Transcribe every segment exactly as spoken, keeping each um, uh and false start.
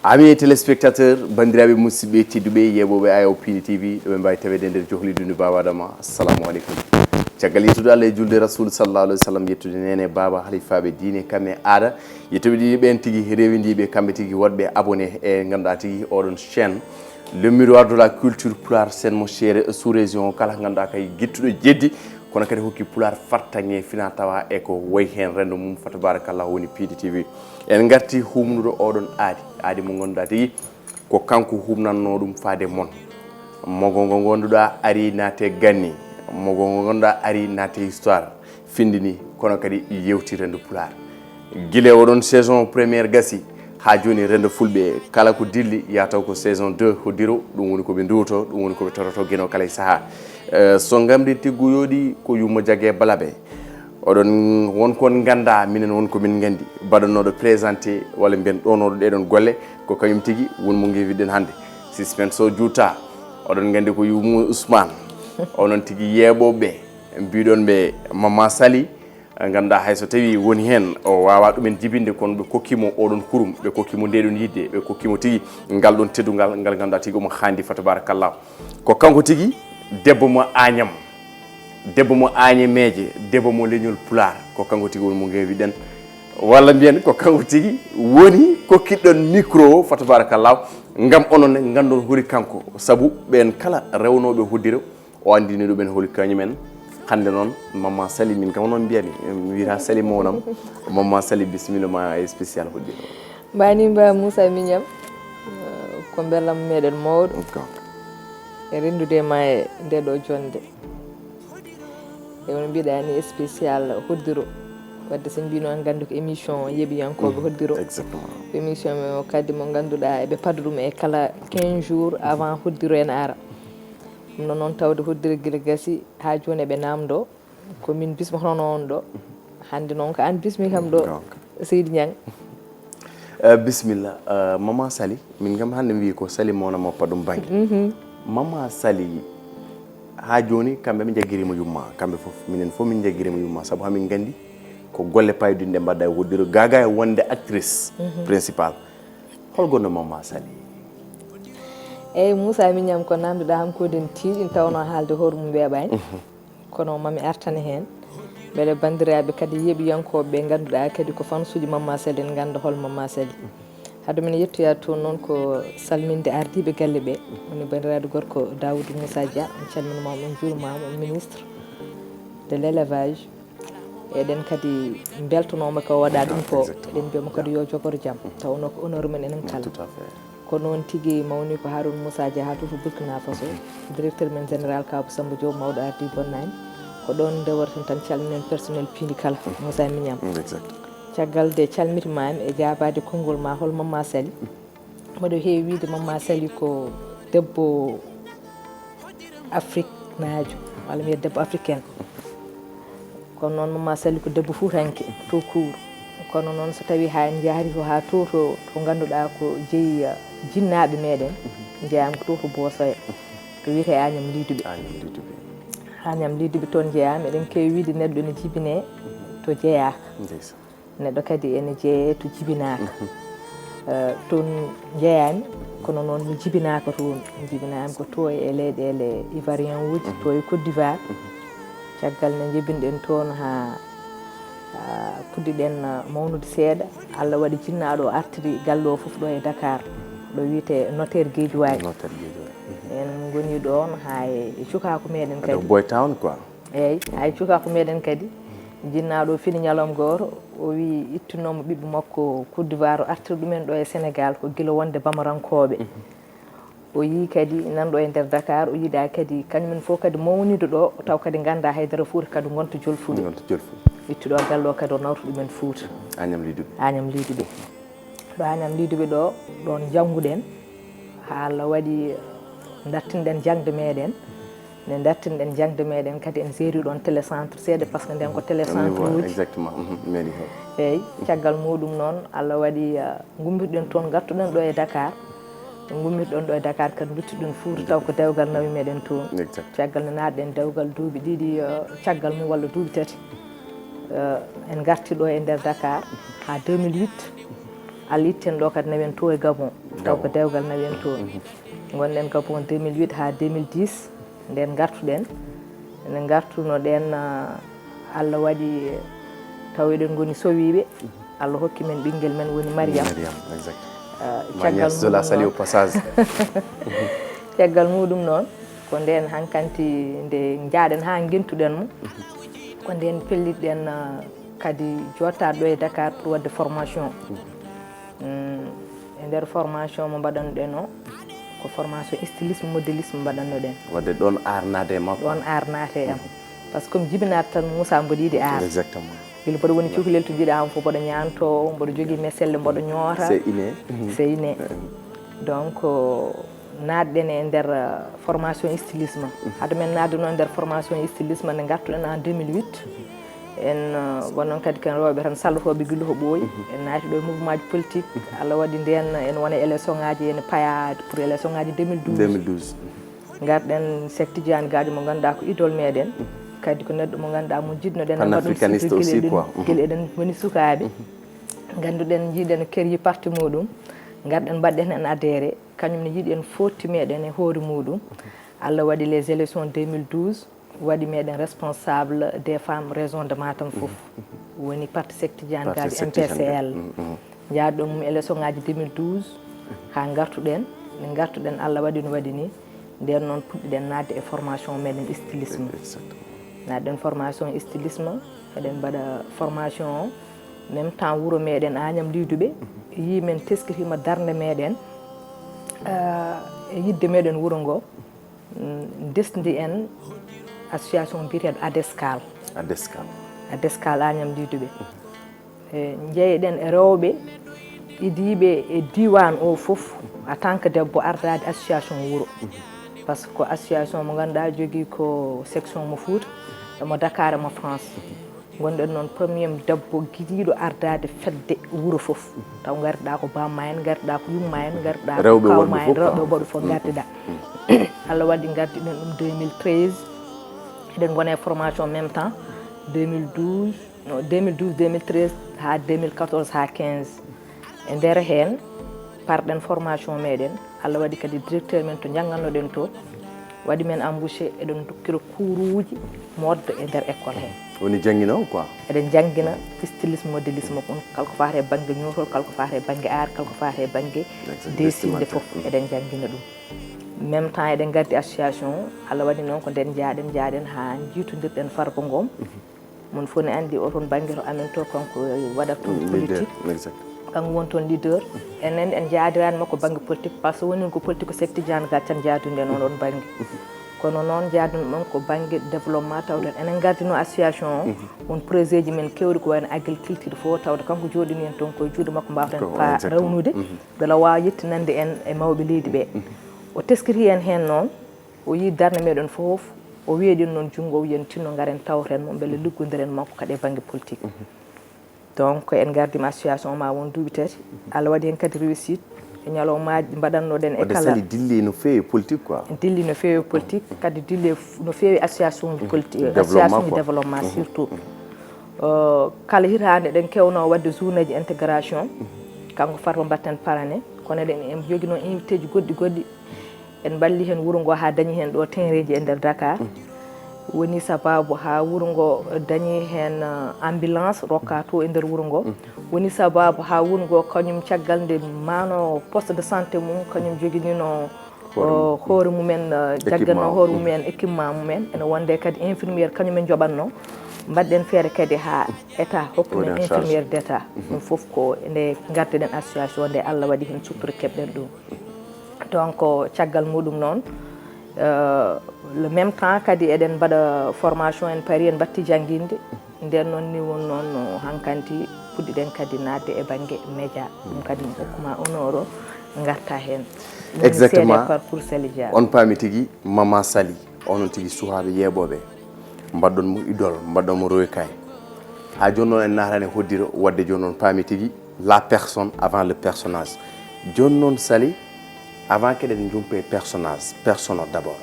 Amis téléspectateurs, banndiraaɓe musidɓe tedduɓe, yeeɓooɓe A O P N T V, ɗo ɓe mbaawi taweede nder johli dundu Baaba Adama. Assalamu aleykum. Caggal yettude Allah e julde Rasul sallallahu alaihi wasallam, yettude neene, baaba, halifaaɓe diine, kam e aada, yettuɓe ɗiɗi ɓeen tigi rewindiiɓe, kamɓe tigi waɗɓe abonné e ngannduɗaa tigi oɗon chaîne, le miroir de la culture pulaar, sen mo seere sous région o kala ngannduɗaa kay gettuɗo jeddi, kono kadi hokki pulaar fartaŋŋe fina tawa e ko wayi heen renndo mum, fa tabarakallah, woni P D T V. En ngarti humnuɗo oɗon aadi, aadi mo ngannduɗaa tigi ko kanko humnanno ɗum faade mon. Mogo ngo ngannduɗaa ari naate ganni, mogo ngo ngannduɗaa ari naate histoire, findini, kono kadi yewti renndo pulaar. Gila oɗon saison première gasi, haa jooni renndo fulɓe, kala ko dilli, yaa taw ko saison deux hoddiro, ɗum woni ko ɓe nduwoto, ɗum woni ko ɓe toroto geno kala e sahaa. Eh, so ngamri tiggu yooɗi, ko yummo jagge balaɓe. Oɗon won kon ngannda, minen won ko min nganndi. Baɗannooɗo présenté walla mbiyen ɗownooɗo ɗeɗon golle, ko kañum tigi won mo ngewiɗen hannde. Suspense o juuta, oɗon nganndi ko yummo Ousmane. Onon tigi yeeɓooɓe, mbiɗon ɓe Mama Sali, ngannduɗaa hay so tawii woni heen o waawaa ɗumen jibinde, kono ɓe kokki mo oɗon kurum, ɓe kokki mo ndeɗon yidde, ɓe kokki mo tigi ngal ɗon teddungal ngal ngannduɗaa tigi omo haandi, fa tabarakallah. Ko kanko tigi debbo mo Añam, debbo mo Añameeje, debbo mo leñol pulaar, ko kanko tigi woni mo ngewiɗen. Walla mbiyen ko kanko tigi woni kokkiɗon micro o, fa tabarakallah, ngam onon ne nganndon holi kanko, sabu ɓeen kala rewnooɓe hoddiro, o anndini ɗumen holi kañumen. Hannde noon, Mama Sali, min kam noon mbiyami, mi wiyata Sali mawnam. Mama Sali, bisimilla ma e spécial hoddiro. Mbani mba Moussa Mignam, eh, ko mbelam meɗen mawɗo. Ko. E renndude ma e nde ɗo jonnde. E won mbiɗa ni spécial hoddiro. Wadde so mbino an nganndu ko émission yeeɓiyankooɓe hoddiro. Exactement. Ko émission men o kadi mo ngannduɗaa eɓe paɗa ɗum e kala quinze jours avant hoddiro en ara. Ɗum noon, noon tawde hoddiro gila gasi haa jooni eɓe namdo. Ko min bismo hono on ɗo. Hannde noon ko an bismi kam ɗo, donc. Seydi Niang. Eh, bisimilla, eh, Mama Sali, min kam hannde mbi ko Sali mawna moppa ɗum bannge. Mhm. Mama Sali, haa jooni kamɓe ɓe njaggirima yumma, kamɓe fof, minen fof min njaggirima yumma, sabu hamin nganndi ko golle paydunɗe mbaɗɗa e hoddiro, gaga e wonde actrice, mhm, principal. Hol gonno Mama Sali? Eyyi, Moussa Mignam, ko namdoɗa hankoden tiiɗi, tawno haalde hoore mum weeɓani. Mhm. Kono mami artane heen. Mbele banndiraaɓe kadi yeeɓiyankooɓe ɓe ngannduɗaa kadi ko fansuuji Mama Sali en ngannda hol Mama Sali. Hade men yettoyaade toon noon ko salminde ardiiɓe galle ɓe, woni banndiraaɗo gorko Daoud Moussa Dia, en calminima mo, en njuurima mo, ministre de l'élevage. Eɗen kadi mbeltanooma ko waɗa ɗum ko. Exactement. Eɗen mbiyamo kadi yo jogor jam. Tawnoo ko honneur men enen kala. Tout à fait. Ko noon tigi mawni ko Harouna Moussa Dia haa to Burkina Faso. Directeur men général Kabou Samba Diop, mawɗo ardi bonnani. Ko ɗoon ndeworten tan, calminen personnel piindi kala. Moussa Mignam. Mm, exact. Caggal de calmitimami e jaabaade konngol ma, hol Mama Sali. Mboɗo heewi wiide Mama Sali ko debbo Afriknaajo, walla mbiya debbo africaine. Kono noon Mama Sali ko debbo fuutanke, tout court. Kono noon so tawii haa en njahri ko haa to, to, to ngannduɗaa ko jeyi, eh, jinnaaɓe meɗen, njeyaama ko to, to Boosoya, to wiyetee Agnam Liiduɓe. Agnam Liiduɓe. Agnam Liiduɓe toon njeyaama, eɗen keewi wiide neɗɗo ene jibinee to jeyaaka. Ndeysaan. Neɗɗo kadi ene jeeyee to jibinaaka. Mhm. Eh, toon njeyaami, kono noon mi jibinaaka toon. Mi jibinaami ko to e leyɗeele ivoirien uji, mhm, to e Côte d'Ivoire. Mhm. Caggal nde njebinɗen toon haa, haa puɗɗiɗen, eh, mawnude seeɗa, Allah waɗi jinnaaɗo o artiri galle o fof ɗo e Dakar, ɗo wiyetee Notaire Guédiawaye. Notaire Guédiawaye. Mhm. En ngoni ɗoon haa e, e cukaaku meɗen kadi. Boy Town quoi. Eeyi, hay cukaaku meɗen kadi, jinnaaɗo o fini ñalawma gooto, o wii ittunooma ɓiɓɓe makko Côte d'Ivoire, o artiri ɗumen ɗo e Sénégal, ko gila wonde bamarankooɓe. Mhm. O yii kadi nan ɗo e nder Dakar, o yiɗa kadi kañumen fof kadi mawnude ɗo, taw kadi ngannda haydara Fuuta, kadi ngonta Jolfuɓe. Ngonta Jolfuɓe. Itti ɗo galle o kadi o nawta ɗumen Fuuta. Agnam Liiduɓe. Agnam Liiduɓe. Ɗo Agnam Liiduɓe ɗo, ɗoon njannguɗen, haa Allah waɗi dartinɗen jaŋde meɗen. Nde dartinɗen jaŋde meɗen kadi, en jeeri ɗoon télécentre seeɗa, par ce que nden ko télécentre uji. Exactement. Mhm. Meɗi heen. Eeyi, caggal muɗum noon, Allah waɗi, ah, ngummirɗen toon, ngartuɗen ɗo e Dakar. Ngummirɗon ɗo e Dakar kadi, nduttuɗen Fuuta, taw ko dewgal nawi meɗen toon. Exact. Caggal nde naatɗen dewgal duuɓi ɗiɗi, ah, caggal mum walla duuɓi tati. Eh, en ngarti ɗo e nder Dakar haa deux mille huit. Allah itti en ɗo kadi nawi en to e Gabon, taw ko dewgal nawi en to. Ngonɗen Gabon deux mille huit haa deux mille dix, nden ngartuɗen. Nde ngartunoɗen, ah, Allah waɗi, eh, taw eɗen ngoni sowiiɓe. Allah hokki men ɓinngel men woni Mariam. Mariam, exact. Ah, Ma caggal nièce de la muɗum salut au noon, passage. Caggal muɗum noon, ko ndeen hankanti nde njaaɗen haa ngentuɗen mo. Ko ndeen pellitɗen, ah, kadi jooɗtaade ɗo e Dakar pour waɗde formation. Mm, e nder formation mo mbaɗannoɗen o, ko formation stylisme modélisme mbaɗannoɗen. Wadde ɗon art naate e makko. Ɗon art naate e am. Par ce que mi jibinaat tan Moussa mboɗo yiɗi art. Exactement. Gila mboɗo woni cukalel to jiɗa am fof mboɗo ñaanto, mboɗo jogii meselle, mboɗo ñoota. C'est inné. C'est inné. Donc, naatɗen e nder, uh, formation stylisme. Hade men naatde noon e nder formation stylisme nde ngartuɗen en deux mille huit. En, uh, wonnon kadi ken rewɓe tan sallotooɓe gila ko ɓooyi. En naati ɗo e mouvement ji politique. Allah waɗi ndeen en wona élection ngaji, en paya pour élection ngaji deux mille douze. Deux mille douze. Ngarɗen Cheikh Tidiane Gadio mo ngannduɗaa ko idole meɗen. Kadi ko neɗɗo mo ngannduɗaa mo jiɗnoɗen e mbaɗɗo Panafricaniste aussi, quoi. Gila eɗen woni sukaaɓe. Ngannduɗen, jiiɗen o créé parti muɗum. Ngarɗen mbaɗɗen heen adhéré. Kañum ne yiɗi en footti meɗen e hoore muɗum. Allah waɗi les élections deux mille douze, waɗi meɗen responsable des femmes région de Matam fof. Woni parti Cheikh Tidiane Gadio, M P C L. Njaarɗo mum élection ngaji deux mille douze, haa ngartuɗen. Nde ngartuɗen, Allah waɗi no waɗi ni. Nden noon puɗɗiɗen naatde e formation meɗen stylisme. Exactement. Naatɗen formation stylisme, eɗen mbaɗa formation o. Même temps wuro meɗen Agnam Lidoubé, yii men teskitiima darnde meɗen, ah, e yidde meɗen wuro ngo. Mm, ndesdi en association mbiyeteeɗo Adescal. Adescal. Adescal Agnam Lidoubé. E, njeyeɗen e rewɓe idiiɓe e diiwaan o fof, en tant que debbo ardaade association wuro. Par ce que ko association mo ngannduɗaa jogii ko section mo Fuuta, mo Dakar, mo France. Ngonɗen noon premier debbo gidiiɗo ardaade fedde wuro fof. Taw ngardiɗaa ko bamma en, ngardiɗaa ko yumma en, ngardiɗaa ko kawma en, rewɓe woɗɓe fof, rewɓe woɗɓe fof ngardiɗaa. Allah waɗi ngardiɗen ɗum deux mille treize. Eɗen ngona e formation même temps, deux mille douze, non, deux mille douze, deux mille treize haa deux mille quatorze haa quinze. E nder heen, parɗen formation meɗen. Allah waɗi kadi directeur men to njanngannoɗen to, waɗi men embauché, eɗen ndokkira kuuruuji moodde e nder école heen. Woni jannginoowo quoi? Eɗen njanngina stylisme, modélisme, kon kala ko faati e bannge ñootol, kala ko faati e bannge art, kala ko faati e bannge desinde fof, eɗen njanngina ɗum. Même temps, eɗen ngardi association o, Allah waɗi noon ko nden njaaɗen, njaaɗen haa njiitondirɗen Farba Ngom. Mon fof ne anndi o toon bannge to amen to, kanko waɗata toon politique. Exact. Kanko woni toon leader. Enen en njaadiraani makko bannge politique, par ce que woni ko politique ko Cheikh Tidiane Gadio tan njaadunɗen oɗon bannge. Kono noon njaadunɗen ko bannge développement, tawde enen ngardino association o. Won projet ji men keewɗi ko wayno agriculture fof, tawde kanko jooɗini en toon koye juuɗe makko, mbaawten pa rewnude, mbela waawa yettinande en e mawɓe leydi ɓe. O teskiti en heen noon. O yii darnde meɗen fof, o weeɗi noon junngo, o wiyi en tinno ngaren tawten mo, mbele liggondiren makko kadi e bannge politique. Donc, en ngardima association o ma won duuɓi tati. Allah waɗi heen kadi réussite. E ñalawmaaji mbaɗannoɗen e kala. Sali dilli no feewi politique quoi. Dilli no feewi politique, kadi dilli no feewi association ji politique, association ji développement surtout. Euh, kala hitaande eɗen keewno waɗde journée ji intégration. Kanko Farba mbaɗten parrainé, kono eɗen en jogino invité ji goɗɗi goɗɗi. En mballi heen wuro ngo haa dañi heen ɗo terrain ji e nder Dakar. Woni sababu haa wuro ngo dañi heen, uh, ambulance rokka to e nder wuro ngo. Woni sababu haa wuro ngo kañum caggal nde maano poste de santé mum, kañum joginino, uh, hoore mumen, uh, jagganno hoore mumen, équipement mumen. Ene wonde kadi infirmière kañum en joɓatno. Mbaɗɗen feere kadi haa état hokku men infirmière d'état. Ɗum fof ko nde ngarduɗen association nde Allah waɗi heen sutura keɓɗen ɗum. Donc, caggal muɗum noon, euh, le même temps kadi eɗen mbaɗa formation, en paari en mbatti jannginde. Nden noon ni won noon no hankanti puɗɗiɗen kadi naatde e bannge média. Ɗum kadi mi hokkuma honneur o ngarta heen. Exactement. Seeɗa e parcours Sali Dia. On paami tigi, Mama Sali, onon tigi suhaaɓe yeeɓooɓe. Mbaɗɗon mo idole, mbaɗɗon mo royukaay. Haa jooni noon en naatani hoddiro, wadde jooni noon paami tigi, la personne avant le personnage. Jooni noon Sali, avant keɗen jumpe personnage, personne o d'abord.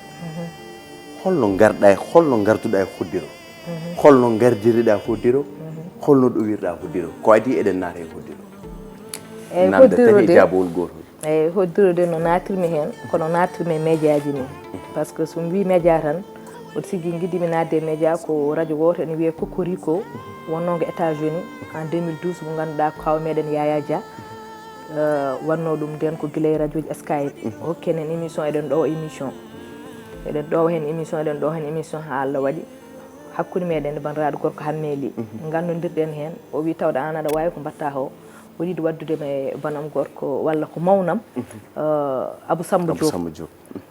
Holno ngarɗa e, holno ngarduɗa e hoddiro? Holno ngardirɗa hoddiro? Holno ɗowirɗa hoddiro? Ko adii eɗen naata e hoddiro. Eyyi, nande tawi e jaabowol gootol. Eyyi, hoddirude no naatirmi heen, kono naatirmi e médiaji ni. Par ce que so mi wii média tan, mboɗo sigi ngiɗimi naatde e média ko radio gooto ene wiyee Cocorico, wonnoo ko États-Unis en deux mille douze, mo ngannduɗaa kaaw meɗen Yaya Dia, eh, wannoo ɗum nden ko gila e radioji Skype. Hokki en émission, eɗen ɗo émission. Eɗen ɗo heen émission, eɗen ɗo heen émission haa Allah waɗi hakkunde meɗen e banndiraaɗo gorko Hammee Ly. Nganndodirɗen heen, o wii tawde aan aɗa waawi ko mbaɗtaa ko, o yiɗi waɗdude mi banam gorko walla ko mawnam, eh, Abou Samba Diop.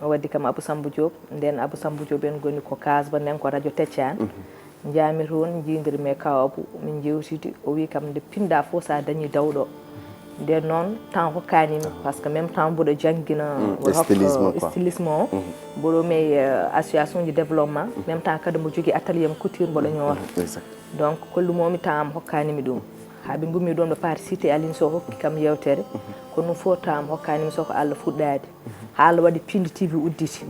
O waddi kam Abou Samba Diop. Nden Abou Samba Diop en ngoni ko Kasba, nden ko radio Teccan. Njaami toon, njiidirmi e Kaw Abou, min njeewtidi. O wii kam nde pinɗaa fof so a dañii dawɗo. Nden noon temps hokkaani mi, par ce que même temps mboɗo janngina, mboɗo hokka stylisme o. Mboɗo mey, eh, association ji développement. Même temps kadi mbo jogii atelier am couture mboɗo ñoota. Donc, kollumoo mi temps am hokkaani mi ɗum. Haa ɓe ngummi ɗoon ɗo Paris Cité, Aline Sow hokki kam yewtere. Kono ɗum fof temps am hokkaani mi, so ko Allah fuɗɗaade. Haa Allah waɗi Piindi T V udditi.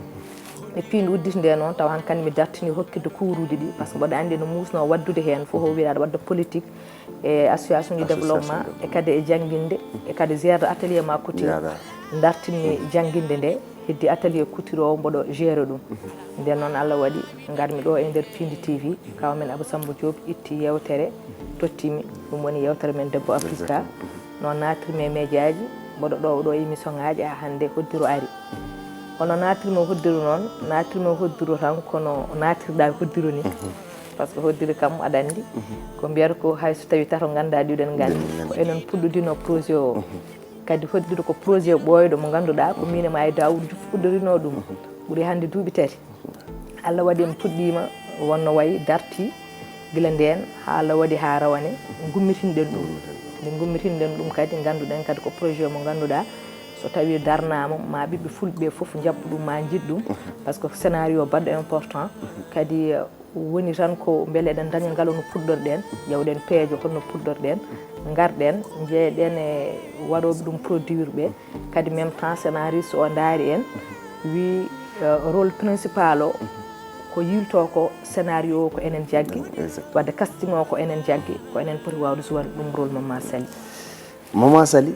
Nde Piindi udditi nde noon, tawa hankadi mi dartini hokkitde kuuruuji ɗi, par ce que mboɗo anndi no muusnoo waɗdude heen fof, o wiyaa aɗa waɗda politique e association ji développement, e kadi e jannginde, e kadi gérde atelier ma couture. Dartinmi jannginde nde, heddi atelier couture o mboɗo géré ɗum. Nden noon Allah waɗi ngarmi ɗo e nder Piindi T V, kaw men Abou Samba Diop itti yewtere, tottimi, ɗum woni yewtere men Debbo Afrika. Noon naatirmi e médiaji, mboɗo ɗo, ɗo émission ngaji, haa hannde hoddiro ari. Kono naatirmi hoddiro noon, naatirmi hoddiro tan kono naatirɗa hoddiro ni. Par ce que hoddiro kam aɗa anndi, ko mbiyata ko hay so tawi tato ngannda ɗiɗen nganndi. Ko enen puɗɗodino projet o. Kadi hoddiro ko projet ɓooyɗo mo ngannduɗaa ko min e ma e Daoud Diouf puɗɗorino ɗum. Ɓuri hannde duuɓi tati. Allah waɗi en puɗɗiima wonno wayi darti gila ndeen haa Allah waɗi haa rawane ngummitinɗen ɗum. Nde ngummitinɗen ɗum kadi ngannduɗen kadi ko projet mo ngannduɗaa so tawi darnaama ma ɓiɓɓe fulɓe ɓe fof njaɓɓu ɗum ma njiɗ ɗum. Par ce que scénario baɗɗo important. Kadi, eh, woni tan ko mbele eɗen daña ngalu no puɗɗorɗen, ƴewɗen peeje holno puɗɗorɗen, ngarɗen, njeeɗen e waɗooɓe ɗum produire ɓe. Kadi même temps scénariste o ndaari en, wii, eh, rôle principal o ko yilto ko scénario o ko enen jaggi, wadde casting o ko enen jaggi, ko enen poti waawde suwande ɗum rôle Mama Sali. Mama Sali,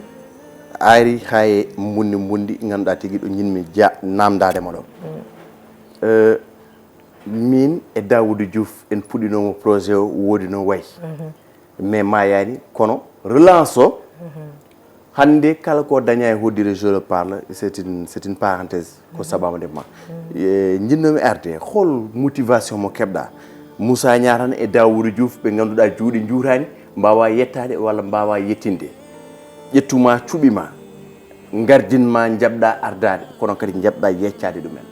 a ari haa e mbunndi mbunndi ngannduɗaa tigi ɗo njiɗmi ja-, naamndaade ma ɗo. Eh, min e Daoudou Diouf en puɗɗinooma projet o, woodi no wayi. Mais maayaani, kono relance o, hannde kala ko daña e hoddire, je le parle, c'est une, c'est une parenthèse, ko sababu nde ma. E, njiɗnomi arde, hol motivation mo keɓɗa? Moussa Niang tan e Daoudou Diouf ɓe ngannduɗaa juuɗe njuutaani, mbaawa yettaade walla mbaawa yettinde. Ƴettuma, cuɓima, ngardinma, njaɓɗa ardaade, kono kadi njaɓɗa yeccaade ɗumen.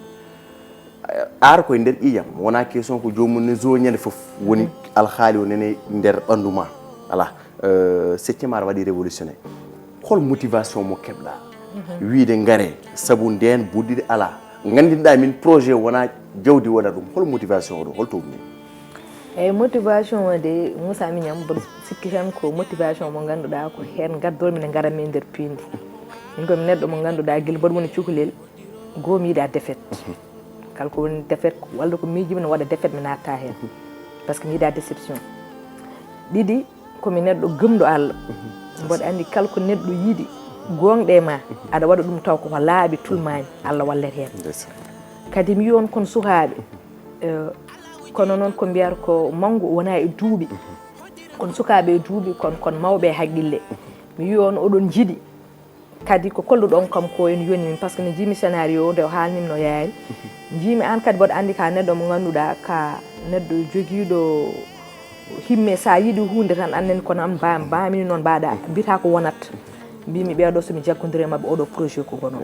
Ar koye nder ƴiiƴam, wona question ko joomum ne zo ñande fof woni alhaali o nene nder ɓanndu ma. Ala, euh, septième art waɗi révolutionné. Hol motivation mo keɓɗa? Wiide ngare, sabu ndeen buɗɗiɗe ala. Nganndinɗa min projet wona jawdi waɗa ɗum. Hol motivation o ɗo? Hol to ɗum? Eyyi, motivation o de, Moussa Mignane, mboɗo sikki tan ko motivation mo ngannduɗaa ko heen ngaddormi nde ngaranmi e nder piindi. Min komi neɗɗo mo ngannduɗaa gila mboɗo woni cukalel, goo mi yiɗa défaite. Kala ko woni défaite, walla ko miijimi no waɗa défaite, mi natta heen. Par ce que mi yiɗa déception. Ɗiɗi, komi neɗɗo gëmɗo Allah. Mboɗo anndi kala ko neɗɗo yiɗi, gooŋɗe ma, aɗa waɗa ɗum taw koko laaɓi, tulmaani, Allah wallet heen. Kadi mi wiyi on kon sukaaɓe, eh, kono noon ko mbiyata ko manngu wona e duuɓi. Kon sukaaɓe e duuɓi, kon, kon mawɓe e haqqille. Mi wiyi on oɗon njiɗi. Kadi ko kolluɗon kam ko ene yoni min, par ce que mi njiimi scénario o nde o haalnimi no yaari. Njiimi aan kadi mboɗo anndi ka neɗɗo mo ngannduɗaa ka neɗɗo jogiiɗo himme, sa yiɗi huunde tan annen kono am mba-, mbamini noon mbaɗa, mbiyata ko wonat. Mbimi ɓeeɗo so mi jaggondirii e maɓɓe oɗo projet ko gono.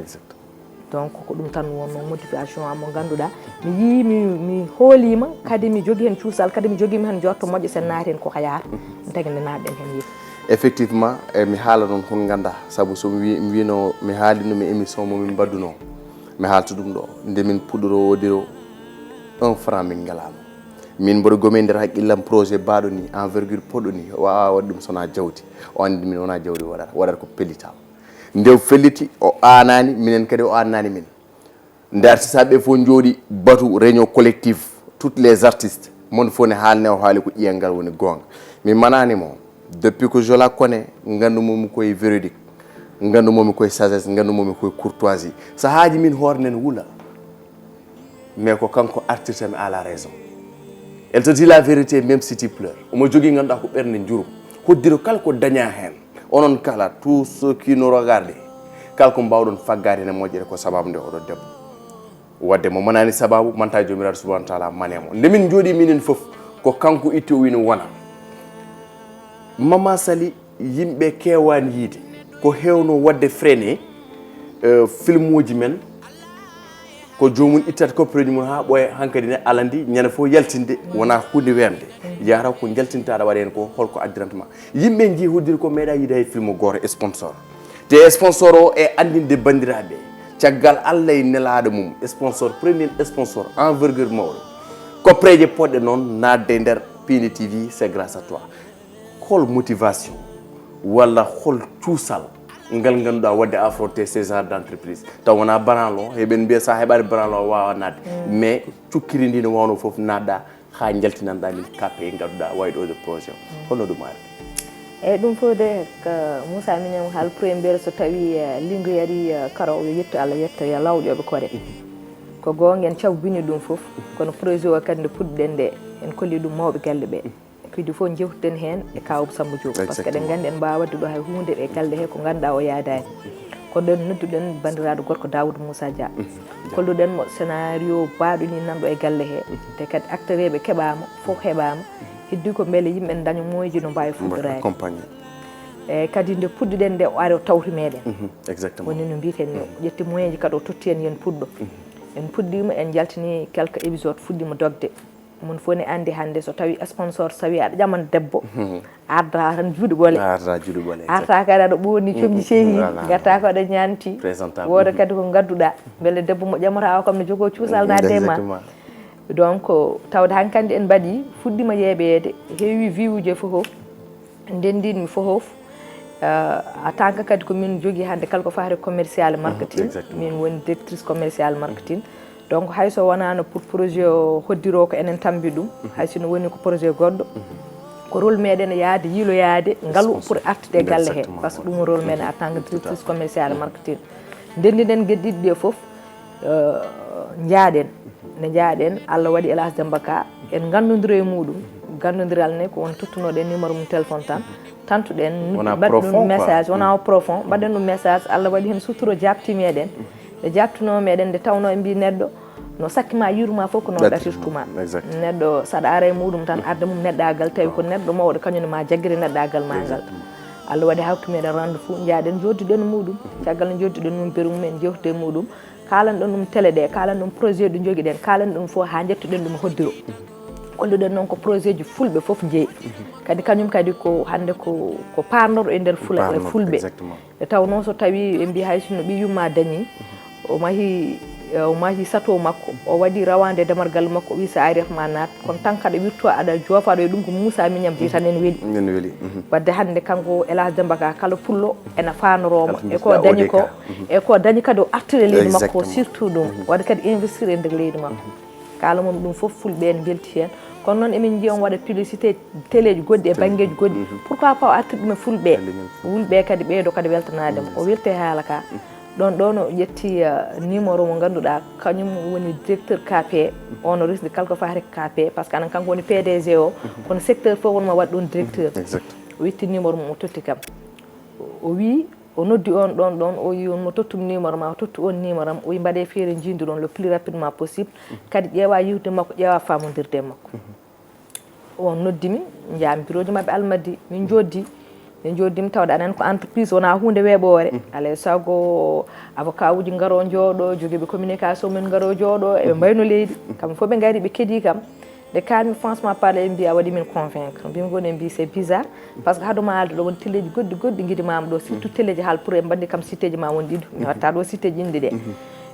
Donc ko ɗum tan wonno motivation am mo ngannduɗaa mi yii, mi, mi hooliima, kadi mi jogii heen cuusal, kadi mi jogiima heen njorto moƴƴo, sen naati heen ko ka yahata, mi tagi nde naatɗen heen yeeso. Effectivement, e mi haala noon, kon nganndaa, sabu so mi wi-, mi wino, mi haalino mi émission mo min mbaɗduno, mi haalta ɗum ɗo, nde min puɗɗoroo woodiro, un franc min ngalaano. Min mboɗo gomi e nder haqqillam projet baaɗo ni, envergure poɗɗo ni, o waawaa waɗde ɗum so wonaa jawdi. O anndi min wonaa jawdi waɗata, waɗata ko pellital. Nde o felliti, o aanani minen kadi, o aanani min. Nde artiste ɓe fof njooɗi batu réunion collective, toutes les artistes, mon fof ne haalne o haali ko ƴiya ngal woni goonga. Mi manani mo, depuis que je la connais, nganndu mum koye véridique. Nganndu momi koye sagesse, nganndu momi koye courtoisie. Sahaaji min hoore nen wula. Mais ko kanko artirta mi à la raison. Elle te dit la vérité même si tu pleures. Omo jogii ngannduɗaa ko ɓernde njurum. Hoddiro kala ko dañaa heen. Onon kala, tous ceux qui nous regardent, kala ko mbaawɗon faggaade ene moƴƴere ko sababu nde oɗo debbo. Wadde mo manani sababu, manta Joomiraaɗo subhanahu wa taala mane mo. Nde min njooɗi minen fof, ko kanko itti o wino wona. Mama Sali, yimɓe keewani yiide ko heewno waɗde freiné, eh, filmuuji men. Ko joomum ittat koppereeji mum haa ɓooya, hankadi ne alandi ñande fof yaltinde, wona huunde weemde. Yahata ko njaltintaɗa waɗa heen ko, holko addiranta ma. Yimɓe njii hoddiri ko meeɗa yiide hay filmu gooto sponsor. Te sponsor o e anndinde banndiraaɓe, caggal Allah e nelaaɗo mum, sponsor, premier sponsor, envergure mawɗo. Koppereeje poɗɗe noon naatde e nder Pindi T V, c'est grâce à toi. Hol motivation walla hol cuusal ngal ngannduɗaa waɗde affronter ces genres d'entreprise? Taw wonaa branlo, heɓen mbiya sa heɓaani branlo a waawa naatde. Mais cukkiri ndi no wawno fof naatɗa haa njaltinanɗa min K P E ngannduɗaa wawi ɗo de projet o. Holno ɗum ari? Eyyi, ɗum fof de ko Moussa Mignane haal premier so tawi eh, linngu yari eh, karaw yo yettu Allah yetta yo lawƴoɓe kore. Ko goonga en cabbini ɗum fof, kono projet o kadi nde puɗɗiɗen nde en kolli ɗum mawɓe galle ɓe. Kadi fof jewtiden heen e kawam Samba Diop, par ce que eɗen nganndi en mbaawa waɗde ɗo hay huunde e galle he ko ngannduɗaa o yaadaani. Kono ɗen nodduɗen banndiraaɗo gorko Daouda Moussa Dia. Kolluɗen mo scénario baaɗo ni nanɗo e galle he. Te kadi acteur eɓe keɓaama, fof heɓaama. Heddi ko mbele yimɓe ndaña moyeji no mbaawi fuɗɗoraade. Accompagné. E kadi nde puɗɗiɗen nde o ari o tawti meɗen. Exactement. Woni no mbiten ni, o ƴetti moyenji kadi o totti en yen puɗɗo. En puɗɗima en jaltini quelques épisodes fuɗɗima dogde. Mon fof ne anndi hannde so tawi sponsor so tawi aɗa ƴaman debbo. Arda tan juuɗe ɓole. Arda juuɗe ɓole. Arta kadi aɗa ɓoorni comji cehi. Gatta ko aɗa ñanti. Présentable. Wooda kadi ko ngadduɗa. Mbele debbo mo ƴamata o kam ne jogo cuusal naatde e ma. Donc tawde hankandi en mbaɗi fuɗɗima yeeɓeede heewi viwuje fof. Ndendinmi fof. En tant que kadi ko min jogii hannde kala ko faati commercial marketing. Min woni directrice commercial marketing. Donc hay so wonaano pour projet o hoddiro ko enen tambi ɗum, hay sino woni ko projet goɗɗo, ko rôle meɗen yaade yiiloyaade ngalu pour artude e galle he. Par ce que ɗum rôle meɗen en tant que directrice commercial marketing. Ndendiɗen geɗe ɗiɗi ɗe fof. Njaaɗen. Nde njaaɗen Allah waɗi Elhadj Demba Ka en nganndodiro e muɗum. Ganndodiral ne ko won tottunoɗen numéro mum téléphone tan. Tantuɗen mbaɗɗum message wona o profond mbaɗen ɗum message Allah waɗi heen suturo jaabti meɗen. Nde jaabtuno meɗen nde tawno en mbi neɗɗo no sakkima yiiruma fof ko noon ɗatirtuma. Neɗɗo saɗa ara e muɗum tan arde mum neɗɗagal tawi ko neɗɗo mawɗo kañum ne ma jaggiri neɗɗagal ma ngal. Allah waɗi hawtu meɗen rende fou jaaɗen joddiɗen muɗum. Caggal no joddiɗen mum beru mum en jewtude e muɗum. Kalan ɗon ɗum télé ɗe kalan ɗum projet ɗo jogiɗen kalan ɗum fof ha jettuɗen ɗum hoddiro. Kolluɗen noon ko projet ji fulɓe fof jeeyi. Kadi kañum kadi ko hannde ko ko parnorɗo e nder fula e fulɓe. Nde tawnoo so tawii ɓe mbii hay sinno ɓiyum ma dañii o mahii o mahii sato makko o waɗii rawaande damargal makko o wii so a ari ma naat kono tan kaɗa wirtoo aɗa joofa ɗo e ɗum ko Moussa Mignane mbiyi tan en weli. Wadde hannde kanko Elhadj Demba Ka kala pullo ena faanorooma e ko dañi ko e ko dañi kadi o artiri e leydi makko surtout ɗum waɗa kadi investir e nder leydi makko. Kaala mum ɗum fof fulɓe en mbelti heen kono noon emin njiya on waɗa publicité teleeji goɗɗi e banngeeji goɗɗi pourquoi pas o artir ɗum e fulɓe wulɓe kadi ɓeydo kadi weltanaade mo o welti e haala ka. Ɗon ɗo no ƴetti numéro mo ngannduɗaa kañum woni directeur K P o no resdi kala ko faati K P par ce que anan kanko woni P D G o kono secteur fof wonma waɗ ɗum directeur. O ƴetti numéro mum o totti kam o wii o noddi on ɗon ɗon o yi on mo tottum numéro ma o tottu on numéro am o yi mbaɗe feere njiiduɗon le plus rapidement possible. Kadi ƴeewa yewtude makko ƴeewa famondirde e makko. On noddi mi njaami birooji maɓɓe almadi min joddi. Min joddi mi tawde anen ko entreprise wona hunde weɓoore alay sago avocat uji ngaro jooɗo jogiiɓe communication men ngaro jooɗo eɓe mbayno leydi kamɓe fof ɓe ngari ɓe keedi kam. Nde kaalmi franchement parler ɓe mbi a waɗi min convaincre mbimi ko ɓe mbi c'est bizarre. Par ce que haaduma haalde ɗo won teleeji goɗɗi goɗɗi ngiɗi mama ɗo surtout teleeji haal pour en mbaɗi kam siteji ma won ɗiɗo mi watta ɗo siteji inɗe ɗe.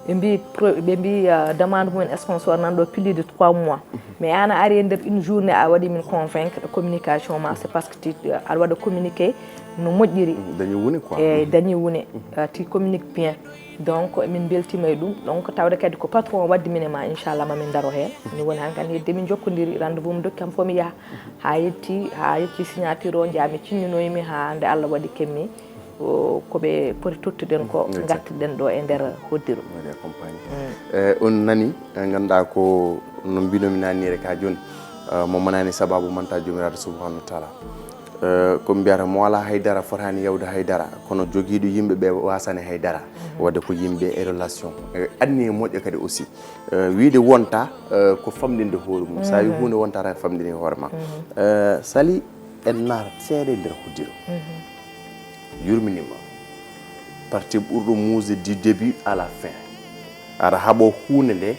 Ɓe mbi ɓe mbi demande mumen sponsor nan ɗo plus de trois mois. Mais an a ari e nder une journée a waɗi min convaincre e communication ma c'est parce que ti aɗa waɗa communiqué no moƴƴiri. Dañi wune quoi. Eyi dañi wune. Ti communique bien. Donc emin mbeltima e ɗum donc tawde kadi ko patron o waddi min e ma inchallah mamin daro heen. Ni woni han kan hedde min jokkodiri rendez-vous mi dokki kam fof mi yaha. Ha yetti ha yetti signature o jaa mi cinninoymi ha nde Allah waɗi kemmi. ko ko ɓe poti tottuɗen ko ngattirɗen ɗo e nder hoddiro. E on nani, ngannduɗaa ko no mbinomi naanire ka jooni, mo manani sababu manta joomiraaɗo subhanahu wa taala. Ko mbiyata mo alaa haydara fotaani yawde haydara, kono jogiiɗo yimɓe ɓe wasani haydara. Wadde ko yimɓe e relation, anniye moƴƴo kadi aussi. Wiide wonta ko famɗinde hoore mum, so a wi huunde wonta tan famɗini hoore ma. Sali en naata seeɗa e nder hoddiro. Yurminima. Parti ɓurɗo muusde du début à la fin. Aɗa haɓo huunde nde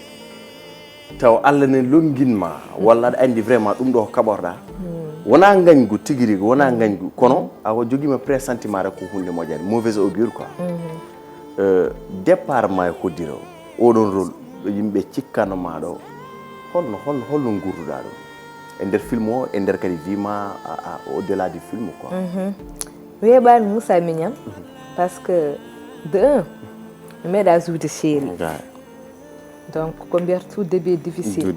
taw Allah ne longin ma, walla aɗa andi vraiment ɗum ɗo ko kaɓorɗa. Wona ngañgu tigi rigi, wona ngañgu, kono awa jogima pressentiment rek ko hunde moƴƴani, mauvaise augure quoi. Départ ma e hoddiro oɗon rôle ɗo yimɓe cikkano ma ɗo, holno holno holno gurduɗa ɗum e nder film o, e nder kadi vie ma au delà du film quoi? Mi weeɓani Moussa Mignane, par ce que de un mi meeɗa jouwde série. Donc ko mbiyata tout début difficile.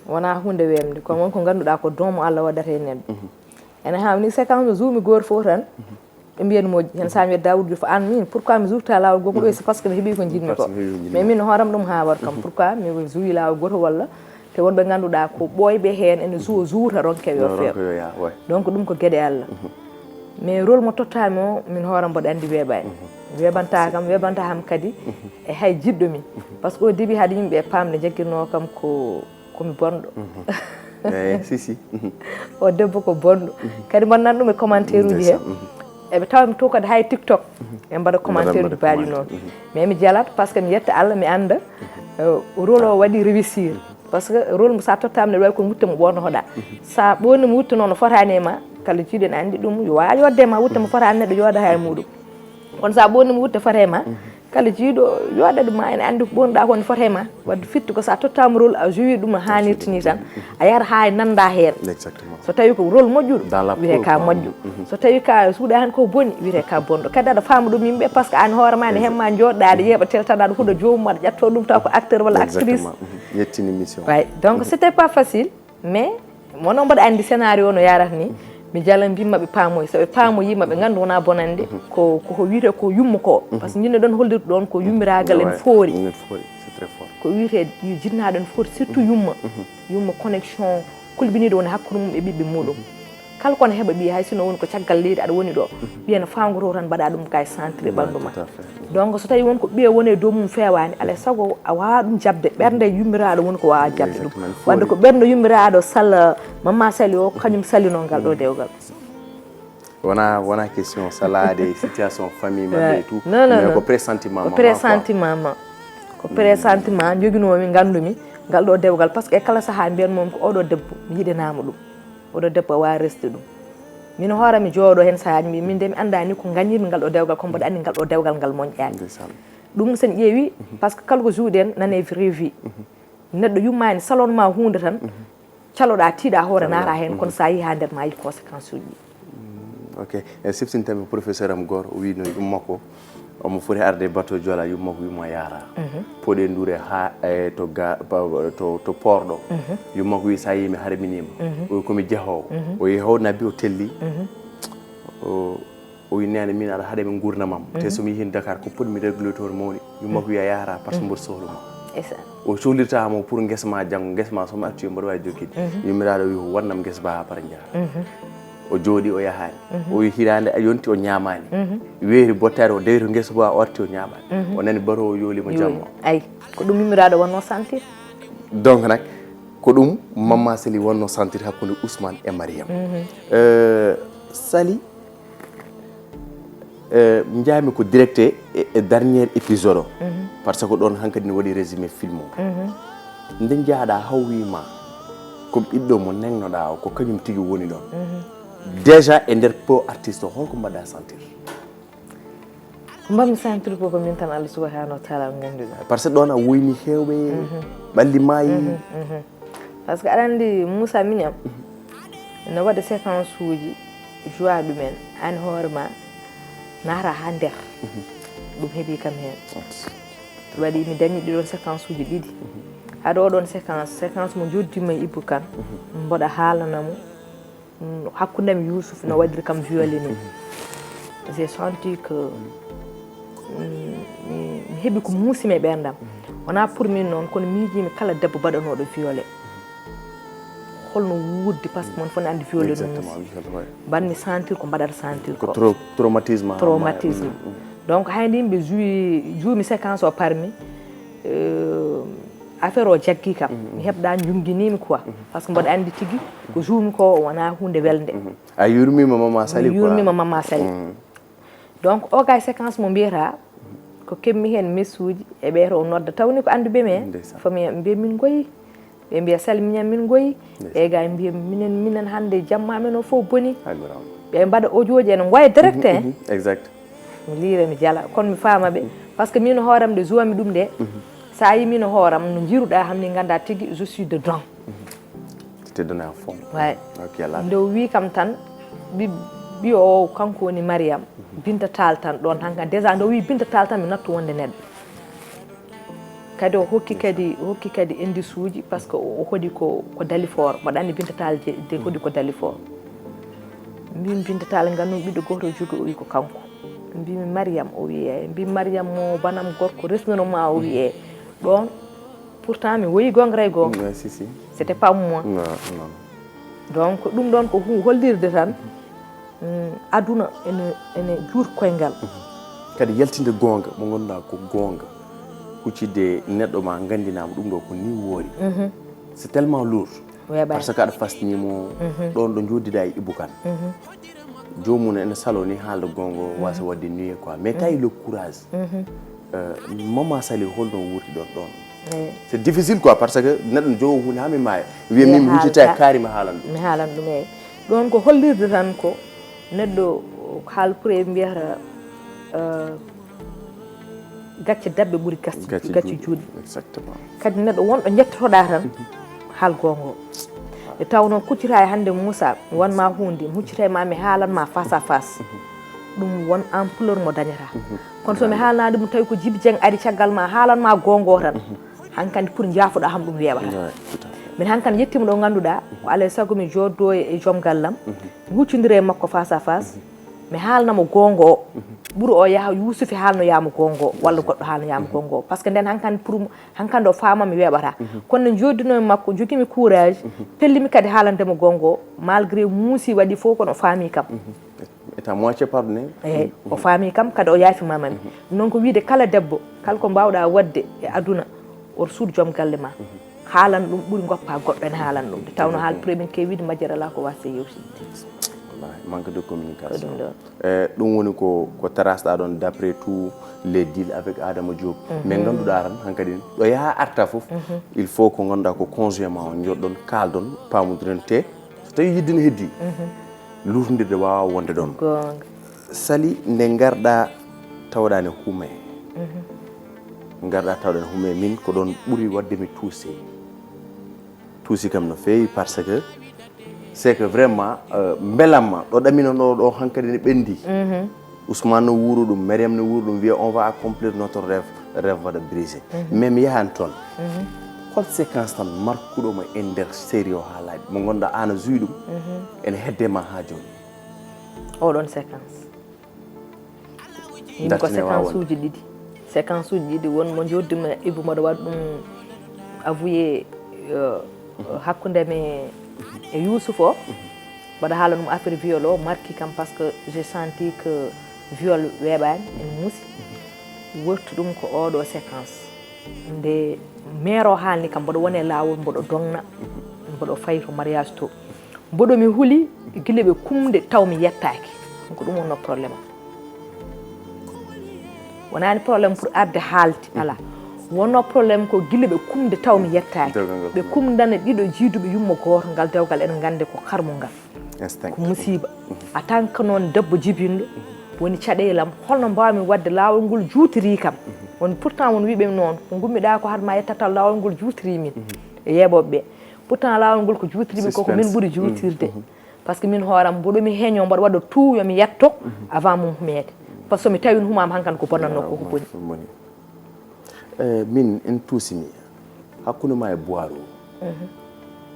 Wona hunde wemde, ko won ko ganduɗa ko doomu Allah waɗata e neɗɗo. Ene hawni séquence no juumi goto fof tan ɓe mbiya no moƴƴi. Hen sami wiyata Daoud Diouf, an min pourquoi mi juurta lawol goo ko ɗo? C'est parce que mi heeɓi ko jiɗmi ko. Mais min hooram ɗum hawat kam, pourquoi mi juuwi lawol goto walla? Te wonɓe ganduɗa ko ɓooyɓe hen ene juuwa juuta ronke yo few. Donc ɗum ko gueɗe Allah. Mais rôle mo tottami o min hooram mboɗo andi weeɓani. Weeɓanta kam, weeɓanta kam kadi e hay jiɗɗo mi. Par ce que au début haade yimɓe pamde jaggirno kam ko komi bonɗo. Eyi si si. O debbo ko bonɗo. Kadi mbaɗa nana ɗum e commentaire uji he. Eɓe tawa mi to kadi hay TikTok ɓe mbaɗa commentaire uji baɗi noon. Mais mi jalat par ce que mi yetta Allah, mi anda rôle o waɗi réussir. Par ce que rôle mo sa tottama neɗɗo wawi kono wutte mo ɓornotoɗa. Sa ɓornima wutte noon no fotani e ma, kala jiiɗo ene andi ɗum, yo wawi yodde ma wutte mo fotani neɗɗo yooda ha e muɗum. Kono sa ɓornima wutte fota e ma, kala jiiɗo yooda ɗum ma, ene andi ko ɓornuɗa ko ne fota e ma. Wadde firti ko sa tottama rôle a joui ɗum a hanirtini tan, a yahata ha e nanda hen. So tawi ko rôle moƴƴuɗo wiyete ka moƴƴo. So tawi ka suuɗa hen ko boni wiyete ka bonɗo. Kadi aɗa fama ɗum yimɓe par ce que an hoore ma ne hemma joɗɗa aɗa yeeɓa teltaɗa aɗa huɗa joomum aɗa ƴetto ɗum taw ko acteur walla actrice. Yettini mission. Donc c'était pas facile. Mais mono mboɗo andi scénario no yarata ni, mi jala mbimma ɓe pamoy, so ɓe pamoyima ɓe gandu wona bonande. Ko koko wiyete ko yumma ko, par ce que jinno ɗon hollirde ɗon ko yummiragal en foori. Ko wiyete yo jinnaɗo en foori surtout yumma. Yumma connexion kulbiniɗo woni hakkude mum e ɓiɓɓe muɗum. Kala kono heɓa ɓiya hay sino woni ko caggal leydi aɗa woni ɗo, ɓiya no fawgoto tan mbaɗa ɗum ka e centre ɓandu ma. Donc so tawi won ko ɓiya woni e dow mum fewani alay sago a wawa ɗum jabde, ɓernde yummiraɗo woni ko wawa jabde ɗum. Wadde ko ɓernde yummiraɗo sal mamma sali o kañum salino ngal ɗo dewgal. Wona wona question salade situation famille maɓɓe et tout, mais ko pressentiment ma. Pressentiment ma. Ko pressentiment joguinomi gandumi ngal ɗo dewgal par ce que e kala saaha mbiyan mom ko oɗo debbo mi yiɗanama ɗum. Oɗo debbo a wawi resde ɗum. Min hoore mi jooɗo hen sahaaji mbi min de mi andani ko gañirmi ngal ɗo dewgal kono mboɗo andi ngal ɗo dewgal ngal moƴƴani. Ɗum sen ƴeewi par ce que kala ko jouɗen nane vraie vie. Neɗɗo yummani salon ma hunde tan caloɗa tiiɗa hoore nata hen kono sa yeehi ha nder ma yi conséquence uji. Ok. E siftintanmi professeur am goto o wino yumma ko omo foti arde bateau Joola, yumma ko wimo yara. Poɗe ndure ha e to ga to to porɗo. Yumma ko wi sa yimi harminima. O wi komi jehowo. O yehowo nabbi o telli. O o wi nene min aɗa haɗa mi gurdamam te somi yehin Dakar ko poɗmi régulateur mawni. Yumma ko wiya yara par ce que mboɗo sohluma. O sohlirta mo pour guesa ma janggo guesa ma somi arti mboɗo wawi jokkide. Yummiraɗo wi ko wannam guesa ba ha para jara. O jooɗi o yahani. O wi hirande a yonti o ñamani. Weeri bottari o dewi to guesa ba o arti o ñamani. O nani baro o yoolima jamma. Ay ko ɗum yummiraɗo wonno sentir. Donc nak ko ɗum mamma seli wonno sentir hakkude Ousmane e Mariam. Sali. Njahmi ko direct e dernier épisode o. Par ce que ɗon hankadi ne waɗi résumé film o. Nde jaaɗa hawwima ko ɓiɗɗo mo nengnoɗa o ko kañum tigi woni ɗon. Déjà e nder po artiste o holko mbaɗa sentir? Ko mbaɗmi sentir ko ko min tan Allah subahanahu wa taala o ganduɗa. Par ce que ɗon a woyni hewɓe ɓalli mayi. Par ce que aɗa andi Moussa Mignam no waɗa séquence uji joie ɗumen an hoore ma nata ha nder. Ɗum heeɓi kam hen. Waɗi mi dañi ɗiɗon séquence uji ɗiɗi. Haɗa oɗon séquence séquence mo joddima e Ibou Kane mboɗa haalanamo. Hakkundemi Youssouf no waɗiri kam violé ni. J'ai senti que mm, mi mi heɓi ko muusi mi e ɓeerndam. Wonaa pour min noon, kono miijiimi kala debbo baɗanooɗo violé. Holno wuurde, parce que mon fof ne anndi violé no muusi. Mbaɗmi sentir ko mbaɗata sentir ko. Traumatisme. Traumatisme. Donc hay nde yimɓe juwi juumi séquence o parmi euh, affaire o jaggi kam. Mi heɓɗa, njunnginiimi quoi. Parce que mboɗo anndi tigi ko juumi ko wonaa huunde welnde. A yurmiima mama Sali quoi. Yurmiima mama Sali. Donc o gay séquence mo mbiyata ko keɓmi heen message uji e ɓeeto o nodda, tawni ko annduɓe mi en. Fo mi mbiya min ngoyi. Ɓe mbiya Sali miñam min ngoyi. Ɓe gay mbiya minen minen hannde jamma men o fof boni. Ɓe mbaɗa audio ji ene ngoya direct en. Exact. Mi liira mi jala kono mi faama ɓe. Parce que min hooram nde juwami ɗum nde, sa yi min hooram no jiruɗa ham ni ganda tigi je suis dedans. Te donné à fond. Ouais. Ok, là. Nde o wi kam tan ɓi ɓiyo o kanko woni Mariam. Binta Tall tan ɗon hankan déjà nde o wi Binta Tall tan mi nattu wonde neɗɗo. Kadi o hokki kadi o hokki kadi indice uji parce que o hoɗi ko ko Dalifort, mbaɗa anndi Binta Tall je de hoɗi ko Dalifort. Mbimi Binta Tall nganndu ɓiɗɗo gooto o jogi o wi ko kanko. Mbimi Mariam o wi eyi. Mbimi Mariam mo banam gorko resnuno ma o wi eyi. Ɗon pourtant mi woyi gonga ray gonga. Si si. C'était pas moi. Non non. Donc ɗum ɗon ko hu- hollirde tan mm, aduna ene ene juur koyngal. Kadi yaltinde goonga mo ngannduɗaa ko goonga, huccitde neɗɗo ma nganndinaama ɗum ɗo ko ni woori. C'est tellement lourd. Weeɓaani. Parce que aɗa fasnimo ɗon ɗo njoddiɗa e Ibou Kane. Joomum ene salo ni haalda goonga o wasa waɗde nuye quoi mais tawi le courage. Euh, Mama Sali holno wuurti ɗon ɗon? Eyi. C'est difficile quoi parce que neɗɗo ne jogo hunde ha mi maaya wiya Mi min mi huccita e haalta. Kaari mi haalan ɗum. Mi haalan ɗum eyi. Ɗon ko hollirde tan ko neɗɗo haal pour e mbiyata euh, gacce dabbe ɓuri gas- Gacce gacce juuɗe. Juuɗe. Exactement. Kadi neɗɗo wonɗo jettotoɗa tan haal goonga o. Nde tawnoo kuccita e hannde Moussa mi wonma huunde mi huccita e ma mi haalan ma face à face. Ɗum won ampleur mo dañata. Kono so mi haalnaade ɗum tawi ko Djiby Dieng ari caggal ma haalan ma goonga o tan. Hankadi pour jaafoɗa ham ɗum weeɓata. Ouais, tout à fait. Min hankadi yettima ɗo ngannduɗa ko alay sago mi jooddoo e joom gallam. Mi huccondira e makko face à face. Mi haalnamo goonga o. Ɓuri o yaha Yuusufi haalnoyamo goonga o walla goɗɗo haalnoyamo goonga o parce que nden hankadi pour hankadi o faama mi weeɓata. Kono nde joddinomi makko jogimi courage. Pellimi kadi haalandemo goonga o malgré muusi waɗi fof kono o faami kam. Étant moitié pardonné. Eyi o faami kam kadi o yaafimamami. Noon ko wiide kala debbo kala ko mbawɗa waɗde e aduna oto suud joom galle ma. Haalan ɗum ɓuri goppa goɗɗo ene haalan ɗum nde tawno haal premier kewiide majjere ala ko wasa yewtidde. Wallahi, manque de communication. Ko ɗum ɗon. Eh, ɗum woni ko ko tarasɗa ɗon d'après tout les deals avec Adama Diop. Mais ngannduɗa tan hankadi ɗo yaha arta fof il faut ko ngannduɗa ko conjoint ma on joɗɗon kaaldon pamodirente so tawi yidde ne heddi. Lutondirde wawa wonde ɗon. Goonga. Sali nde ngarɗa tawɗa ne hume. Ngarɗa tawɗa ne hume min ko ɗon ɓuri waɗde mi tuuse. Tuusi kam no feewi parce que c'est que vraiment euh, mbelamma ɗo ɗamino ɗo ɗo hankadi ne ɓendi. Ousmane no wuuro ɗum, Mariam no wuuro ɗum wiya on va accomplir notre rêve, rêve waɗa brisé. Mais mi yahan toon. Hol séquence tan markuɗo mo e nder série o haalaji mo ngannduɗa an a juwi ɗum ene hedde ma ha joni? Oɗon séquence. Min ko séquence uji ɗiɗi. Séquence uji ɗiɗi won mo joddima Ibou mboɗo waɗa ɗum avoué euh, hakkunde mi e Youssouf o. Mboɗo haala ɗum affaire viol o marki kam parce que j'ai senti que viol weeɓani ene muusi. Wonti ɗum ko oɗo séquence. Nde mère o haalni kam mboɗo wone laawol mboɗo dogna mboɗo fayi to mariage to. Mboɗo mi huli gila ɓe kumde taw mi yettaaki. Ɗum ko ɗum wonno problème am. Wonaani problème pour arde haalde ala. Wonno problème ko gila ɓe kumde taw mi yettaaki. Ɓe kumdana ɗiɗo jiiduɓe yumma gooto ngal dewgal ene nganndi ko karmu ngal. Ko musiba. A tan ko noon debbo jibinɗo woni caɗeele am holno mbaawmi waɗde laawol ngol juutiri kam. Woni pourtant won wiɓe noon ko ngummiɗa ko haɗma yettatal laawol ngol juutiri min e yeeɓoɓe ɓe. Pourtant laawol ngol ko juutiriɓe koko min ɓuri juutirde. Parce que min hooram mboɗo mi heño mboɗo waɗa tout yomi yetto avant mum humeede. Parce que somi tawin humama hankan ko bonnanno koko boni. Eh, min en tuusimi hakkunde ma e boiru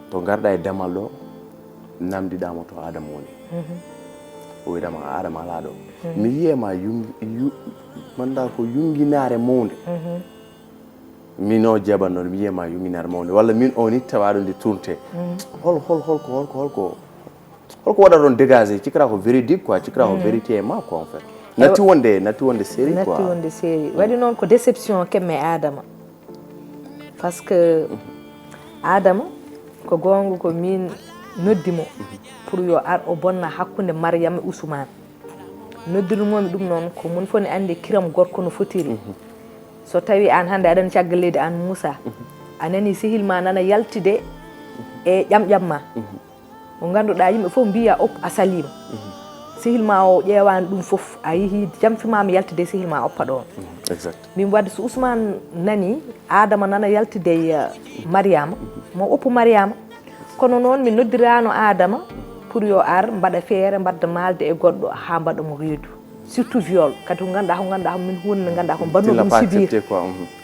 to garɗa e damal ɗo namdiɗamo to adama woni. O wiɗama, "Adama alaa ɗo." Mi yiye ma yungi, yu, manda ko yunginaare mawnde. Min o jeeɓan ɗon, mi yiye ma yunginaare mawnde. Walla min o nit tawaɗo nde tourte. Hol, hol, holko, holko, holko, holko waɗa ɗon dégagé? Cikra ko véridique quoi, cikra ko vérité e ma quoi en fait. Natti wonde, natti wonde série quoi. Natti wonde série. Waɗi noon ko déception kemme e Adama. Parce que Adama, ko goonga ko min noddi mo pour yo ar o bonna hakkunde Mariam e Ousmane. Noddirmomi ɗum noon ko mon fof ne anndi kiram gorko no fotiri. So tawi aan hannde aɗa caggal leydi aan Moussa, a nani sehil ma nana yaltide e ƴamƴam ma. Mo ngannduɗaa yimɓe fof mbiya op a saliima. Sehil ma o ƴeewaani ɗum fof, a yehi jamfimaama yaltide sehil ma oppa ɗoon. Exact. Min wadde so Ousmane nani Adama nana yaltide e, eh, Mariama, mo oppu Mariama. Kono noon mi noddiraano Adama pour yo ar mbaɗa feere mbadda maalde e goɗɗo haa mbaɗa mo reedu. Surtout viol, kadi ko ngannduɗaa, ko ngannduɗaa ko min huunde nde ngannduɗaa ko mbaɗnoo ɗum sibir.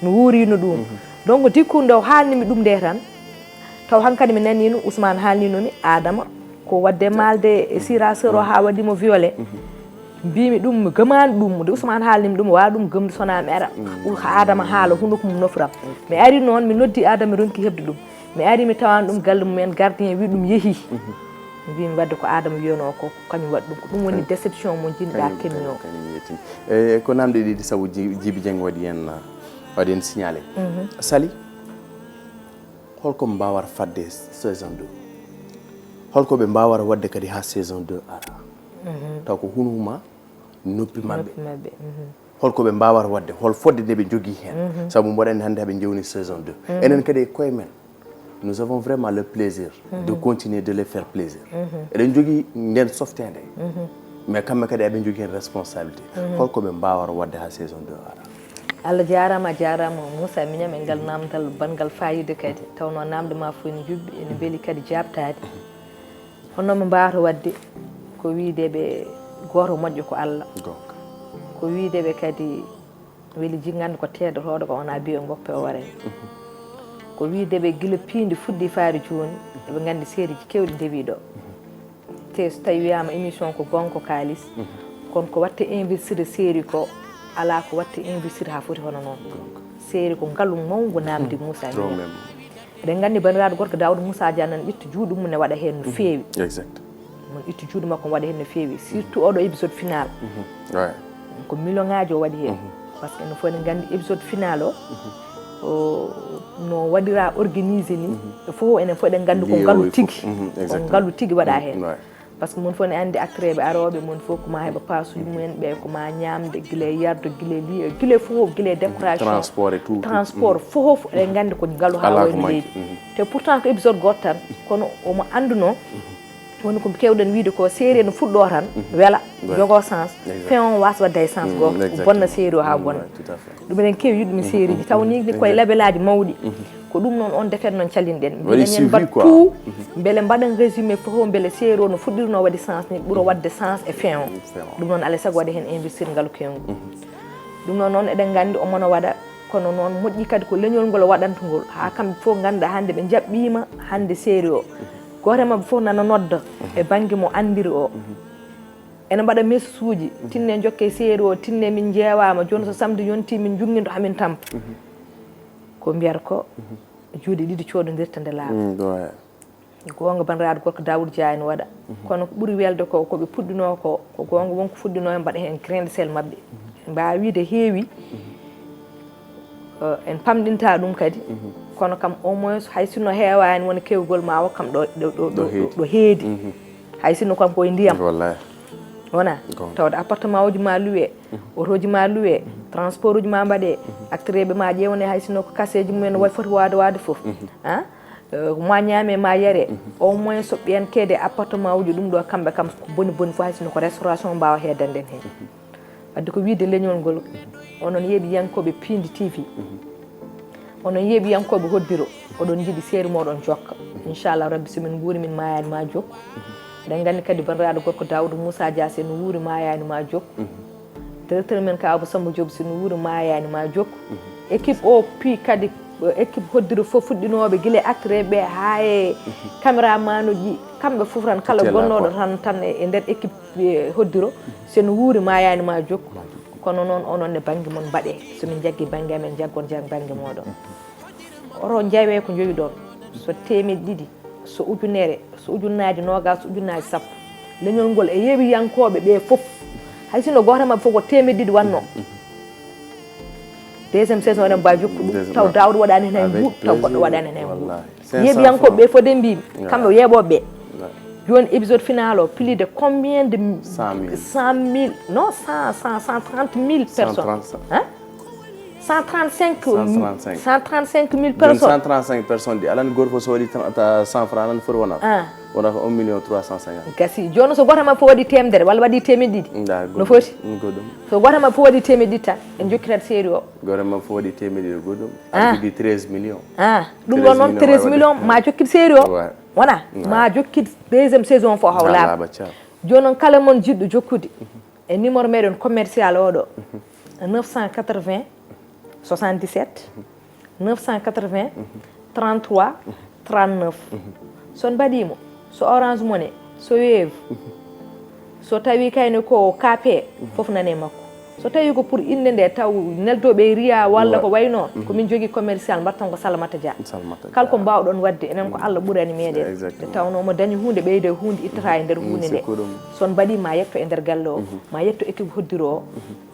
Mi wuuriino ɗum. Donc dikkunde o haalni mi ɗum nde tan, taw hankadi mi naniino Ousmane haalnino mi Adama ko wadde maalde e sira sœur o haa waɗi mo violé. Mbimi ɗum mi gëmaani ɗum, nde Ousmane haalni mi ɗum, waawa ɗum gëmde sonaa mi ara. Ko Adama haala hunuko mum nofuram. Mi ari noon, mi noddi Adama, mi ronki heɓde ɗum. Mi ari mi tawani ɗum galle mumen, gardien wi ɗum yeehi. Mbimi wadde ko Adama wiyanoo ko, ko kañum waɗi ɗum. Ko ɗum woni déception mo jiɗɗaa kemmi o. Kañum yettimi. E ko namde ɗiɗi sabu Ji-, Jibi Dieng waɗi en, waɗi en signalé. Sali, holko mbawar fadde saison deux? Holko ɓe mbawar wadde kadi ha saison deux ara? Taw ko hunuma noppi maɓɓe. Noppi maɓɓe. Holko ɓe mbawar wadde? Hol fodde nde ɓe jogii heen? Sabu mboɗo anndi hannde haɓe jewni saison deux. Enen kadi e koye men, nous avons vraiment le plaisir de continuer de les faire plaisir. Eɗen jogii nden softede. Mais kamɓe kadi aɓe jogii heen responsabilité. Holko ɓe mbawar wadde ha saison deux ara? Allah jaaraama, a jaaraama Moussa Mignam e ngal namdal banngal fayida kadi. Tawno namde ma fof ene juɓɓi, ene beeli kadi jaabtaade. Hono mo mbaawata waɗde ko wiyde ɓe gooto moƴƴo ko Allah. Goonga. Ko wiyde ɓe kadi weli jigganɗo ko teddotooɗo ko wona biyo ngoppe o waɗa. Ko wiyde ɓe gila piindi fuɗɗi faade jooni, eɓe nganndi seedeji kewɗi ndewi ɗo. Te so tawi wiyama émission ko goonga ko kaalis, kono ko watte investir e série ko, alaa ko watte investir haa foti hono noon. Série ko ngalu mawngu namdi Moussa Mignam. Eɗen nganndi banndiraaɗo gorko Daouda Moussa Dia nan ƴetti juuɗe mum ne waɗa heen no feewi. Exact. Mon ƴetti juuɗe makko waɗa heen no feewi, surtout oɗo épisode final. Ko million ŋaaji o waɗi heen. Parce que enen fof eɗen nganndi épisode final o, o no waɗira organisé ni. E fof enen fof eɗen nganndi ko ngalu tigi. Ko ngalu tigi waɗa heen. Par ce que mon fof ne anndi actereɓe arooɓe mon fof ko ma heɓa paasuji mumen, ɓe ko ma ñaamde gila e yardo, gila e liyo, gila e fof, gila e décoration, transport et tout. Transport fof eɗen nganndi ko ngalu haa wayno leydi. Te pourtant ko épisode gooto tan, kono omo annduno woni ko kewɗen wiyde ko série no fuɗɗo tan wela, jogo sens, fin o wasa wadde hay sens gooto, bonna série o haa bonna. Ɗum eɗen keewi yiɗɗum e série ji taw ni koye labelaaji mawɗi. Ko ɗum noon on defet noon calinɗen. Mbiɗen en mbaɗ tout mbele mbaɗen résumé fof mbele série o no fuɗɗirno waɗi sens ni ɓuro waɗde sens e fin o. Ɗum noon alay sago waɗa heen investir ngalu kewngu. Ɗum noon noon eɗen nganndi omono waɗa, kono noon moƴƴi kadi ko leñol ngol waɗanta ngol haa kamɓe fof ngannda hannde ɓe njaɓɓiima hannde série o. Gooto e maɓɓe fof nana nodda e bannge mo anndiri o. Ene mbaɗa message uji, tinne jokke série o, tinne min njeewaama, jooni so samedi yonti min njunginto hamin tampa. Ko mbiyata ko juuɗe ɗiɗi coodondirta nde laaɓa. Goonga banndiraaɗo gorko Daouda Dia ene waɗa. Kono ko ɓuri welde ko, ko ɓe puɗɗinoo ko, ko goonga won ko fuɗɗinoo en mbaɗa heen grain de sel maɓɓe. Mbaawa wiyde heewi, eh, en pamɗinta ɗum kadi. Kono kam au moins hay sinno heewaani wona kewgol ma o kam ɗo, ɗo, ɗo, ɗo heedi. Hay sinno kam koye ndiyam. Wona? Tawde appartement uji ma luwe, otoji ma luwe, transport uji ma mbaɗe, actereɓe ma ƴeewne hay sinno ko kaseji mumen waɗi foti waade waade fof. Ah? Eh, ma ñaame ma yare, au moins so ɓiyan keede appartement uji ɗum ɗo kamɓe kam ko boni boni fof hay sinno ko restauration mbawa heedande en heen. Wadde ko wiyde leñol ngol, onon yeeɓiyankooɓe Piindi T V, onon yeeɓiyankooɓe Hoddiro, oɗon njiɗi série moɗon jokka. Inchallah rabbi so min nguuri min maayani ma jokku. Eɗen nganndi kadi banndiraaɗo gorko Daouda Moussa Dia so ene wuuri maayani ma jokku. Directeur men ka Abou Samba Diop so ene wuuri maayani ma jokku. Équipe o pi kadi Équipe hoddiro fof, fuɗɗinooɓe gila e acteur ɓe haa e caméraman uji, kamɓe fof tan, kala gonnooɗo tan tan e e nder équipe e hoddiro, so en wuuri maayaani ma jokku. Kono noon onon ne bannge mon mbaɗee, so min njaggi bannge amen, njaggon jag bannge mooɗon. Oto njawee ko njowiɗon, so teemeɗe ɗiɗi, so ujunere, so ujunnaaji noogaas, so ujunnaaji sappo. Leñol ngol e yeewiyankooɓe ɓe fof, hay sinno gooto e maɓɓe fof ko teemeɗe ɗiɗi wannoo. Deuxième saison eɗen mbaawi jokkude ɗum, taw daawɗo waɗaani heen hay buuɗ, taw goɗɗo waɗaani heen hay buuɗ. Yeeɓiyankooɓe ɓe fof de mbiimi, kamɓe yeeɓooɓe ɓe. Jooni épisode final o, plus de combien de cent mille, non, cent, cent, cent trente mille personnes. Hein? Cent trente-cinq, cent trente-cinq mille personnes. Cent trente-cinq personnes ɗi alani, gooto fof so waɗi cent francs, alani foti wonata. Ah. Wonata un million trois cent cinquante. Gasi. Jooni so gooto e maɓɓe fof waɗi teemedere walla waɗi teemeɗe ɗiɗi, no foti? Goɗɗum. So gooto e maɓɓe fof waɗi teemeɗe ɗiɗi tan, en jokkirat série o. Gooto e maɓɓe fof waɗi teemeɗe ɗiɗi, goɗɗum. Ah. Aɗa jogii treize millions. Ah. Ɗum ɗon noon, treize millions ma jokkit série o. Wona? Ma jokkit deuxième saison fof haw laaɓa. Jooni noon, kala mon jiɗɗo jokkude e numéro meɗen commercial oɗo, neuf cent quatre-vingts soixante-dix-sept neuf cent quatre-vingts trente-trois trente-neuf. So on mbaɗiimo, so Orange Money, so Wave, so tawi kayne ko K P, fof nane makko. So tawi ko pour innde nde taw neldooɓe e Ria walla ko wayi noon, ko min jogii commercial, mbaɗten ko Salamata Dia. Kala ko mbaawɗon waɗde, enen ko Allah ɓurani meɗen. Nde tawnoo mo dañi huunde, ɓeyda e huunde, ittata e nder huunde nde. So on mbaɗii, ma yetto e nder galle o, ma yetto équipe hoddiro o.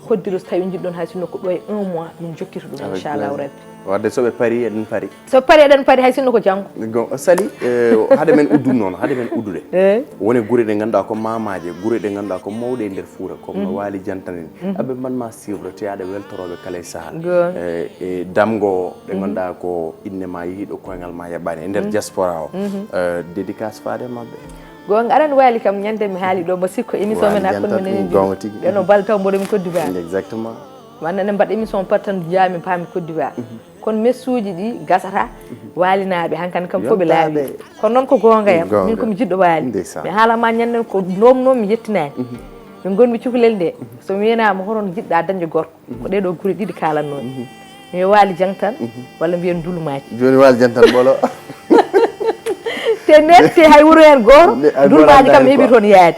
Hoddiro, so tawi njiɗɗon hay sinno ko ɗo e un mois, min jokkita ɗum, inchallahu rabbi. Wadde so ɓe pari, eɗen pari. So ɓe pari, eɗen pari, hay sinno ko janngo. Sali, eh, hade men uddum noon, hade men uddude. Wone gure ɗe ngannduɗaa ko maamaaje, gure ɗe ngannduɗaa ko mawɗe e nder Fuuta, comme no Waali Jantan en. Aɓe mban ma suivre, te aɗa weltorooɓe kala e sahaa. Eh, e damgo ɗe ngannduɗaa ko inne ma yehi ɗo, koyngal ma yaɓɓaani e nder diaspora o. Eh, dédicace faade maɓɓe. Goonga, aɗa anndi Waali kam, ñande mi haali ɗo, mbo sikko émission men hakkunde men nani. Goonga tigi. Ɓe no bal taw mboɗo mi Côte d'Ivoire. Exactement. Wonno ne mbaɗa émission pat tan njaami paami Côte d'Ivoire. Kono messuuji ɗi gasata Waalinaaɓe hankandi kam fof ɓe laawi. Kono noon ko goonga yam, min ko mi jiɗɗo Waali. Mi haala ma ñande ko nomnomi yettinaani. Min ngonmi cukalel nde, so mi wiyanaama hoto njiɗɗa dañde gorko. Ko ɗee ɗoo gure ɗiɗi kaalatnoomi. Mi wiya Waali Jang tan, walla mbiyen Ndulmaaji. Jooni Waali Jang tan ɓolo. Te nette hay wuro heen gooto, Ndulmaaji kam heɓi toon yaade.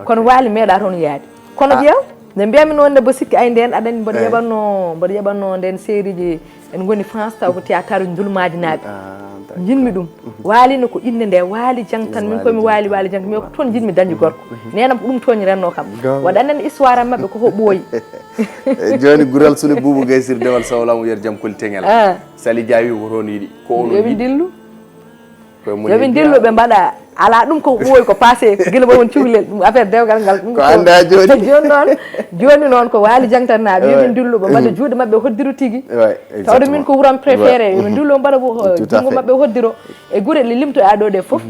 Kono Waali meeɗa toon yaade. Kono ƴeew, nde mbiyatmi noon ne, mbo sikki ay ndeen aɗa anndi mboɗo yeɓatnoo, mboɗo yeɓatnoo ndeen seeriji, en ngoni France taw ko théâtre Ndulmaaji naaɓe. Njiɗmi ɗum. Waali ne ko innde nde, Waali Jang tan, min koye mi Waali, Waali Jang, mi ko toon njiɗmi dañde gorko. Neenam ko ɗum tooñi renno kam. Waɗa anen histoire am maɓɓe koko ɓooyi. E jooni Gural Sule Buubu Gaysir Dewal Sawlamu yer jam koli teŋel. Ah. Sali Jaawi ko toon yiɗi. Ko onon yoɓi dillu. Yoɓi dillu ɓe mbaɗa. Alaa ɗum ko ɓooyi ko passé. Gila ba won cukalel ɗum affaire dewgal ngal. Ɗum ko annda jooni. Jooni noon, jooni noon ko Waali Jang tan naaɓe. Yoɓi dillu ɓe mbaɗa juuɗe maɓɓe hoddiro tigi. Tawde min ko wuram préféré. Yoɓi dillu mbaɗa junngo maɓɓe hoddiro. E gure ɗe limtoɗaa ɗo ɗe fof.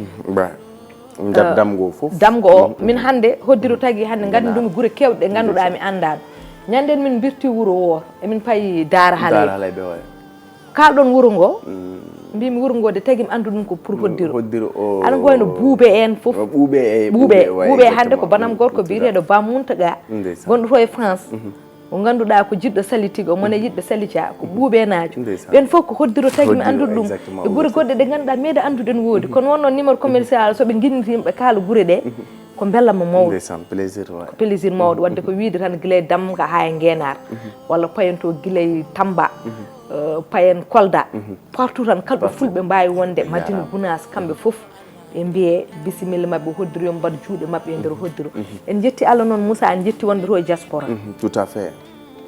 Nder damgo fof. Damgo o, min hannde hoddiro tagi hannde nganndumi gure keewɗe ɗe ngannduɗaa mi anndaano. Ñande min mbirti wuro wooto, emin payi Daara Halay. Daara Halay ɓe waye. Kaalɗon wuro ngo, mbimi wuro ngo de tagi mi anndu ɗum ko pour hoddiro. Hoddiro o. Aɗa ko wayno Buuɓe en fof. Ɓuuɓe e Ɓuuɓe, Ɓuuɓe hannde ko banam gorko biyeteeɗo Ba Muntaga. Gonɗo to e France. Mo ngannduɗaa ko jiɗɗo Sali tigi, omo ne yiɗɓe Sali Dia, ko ɓuuɓeenaajo. Ɓeen fof ko hoddiro tagi mi anndude ɗum. E gure goɗɗe ɗe ngannduɗaa meeɗa anndude ne woodi. Kono wonno numéro commercial, so ɓe nginniti yimɓe kaala gure ɗe, ko mbellamma mawɗo. Ndeysaan, plaisir, waay. Ko plaisir mawɗo, waɗde ko wiyde tan gila e Damga haa e Ngeenaar, walla payen to gila e Tamba, eh, payen Kolda, partout tan kala ɗo Fulɓe mbaawi wonde, Madina Gunaas, kamɓe fof. Ɓe mbiyee bisimilla maɓɓe hoddiro, yo mbaɗ juuɗe maɓɓe e nder hoddiro. En njetti Allah noon, Moussa, en njetti wonɓe to e diaspora. Tout à fait.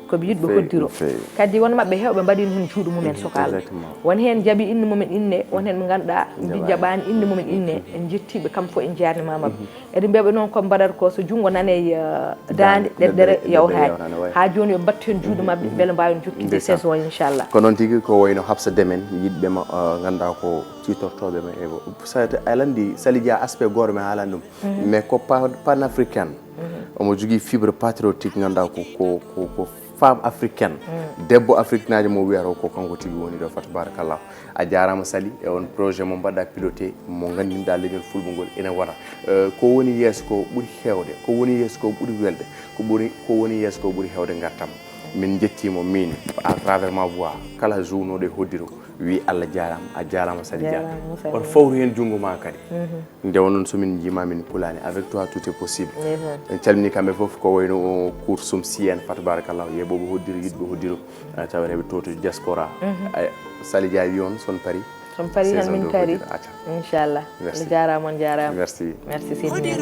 Ko ɓe yiɗɓe hoddiro. Kadi won maɓɓe heewɓe mbaɗino heen juuɗe mumen, so kala. Won heen jaɓi innde mumen inne, won heen ɓe ngannduɗaa mbi jaɓaani innde mumen inne. En njettii ɓe kam fof, en njaarniima maɓɓe. Eɗen mbiya ɓe noon ko mbaɗata ko so junngo nani e, eh, daande, ɗeɗɗere yawtaani. Haa jooni yo mbattu heen juuɗe maɓɓe, mbele mbaawen jokkude saison, inchallah. Ko noon tigi, ko wayno Hafsa Demen, yiɗɓe ma, eh, ngannduɗaa ko tiitortooɓe ma e ko. Sa-, aɗa anndi Sali Dia aspect gooto mi haalani ɗum. Mais ko pa-, panafricain. Omo jogii fibre patriotique, ngannduɗaa ko, ko, ko, ko femme africaine. Debbo africainaajo mo wiyata o ko kanko tigi woni ɗo, fa tabarakallah. A jaaraama Sali e on projet mo mbaɗɗa piloté, mo nganndinɗaa leñol Fulɓe ngol ene wona. Eh, ko woni yeeso ko ɓuri heewde, ko woni yeeso ko ɓuri welde, ko ɓuri, ko woni yeeso ko ɓuri heewde ngartam. Min njettiima min à travers ma voix, kala journooɗo e hoddiro wi Allah jaaraama, a jaaraama Sali Dia. Oto fawru heen junngo ma kadi. Nde wonnoon so min njiima min pulaani, avec toi tout est possible. En calmini kamɓe fof, ko wayno o Kour Sum Siyeen, fa tabarakallah, yeɓoɓe hoddiro, yiɗɓe hoddiro, tawata eɓe towto diaspora. Sali Dia wi on son pari. Son pari han min kari. Inchallah. Merci. Jaaraama on jaaraama. Merci. Merci Sidi.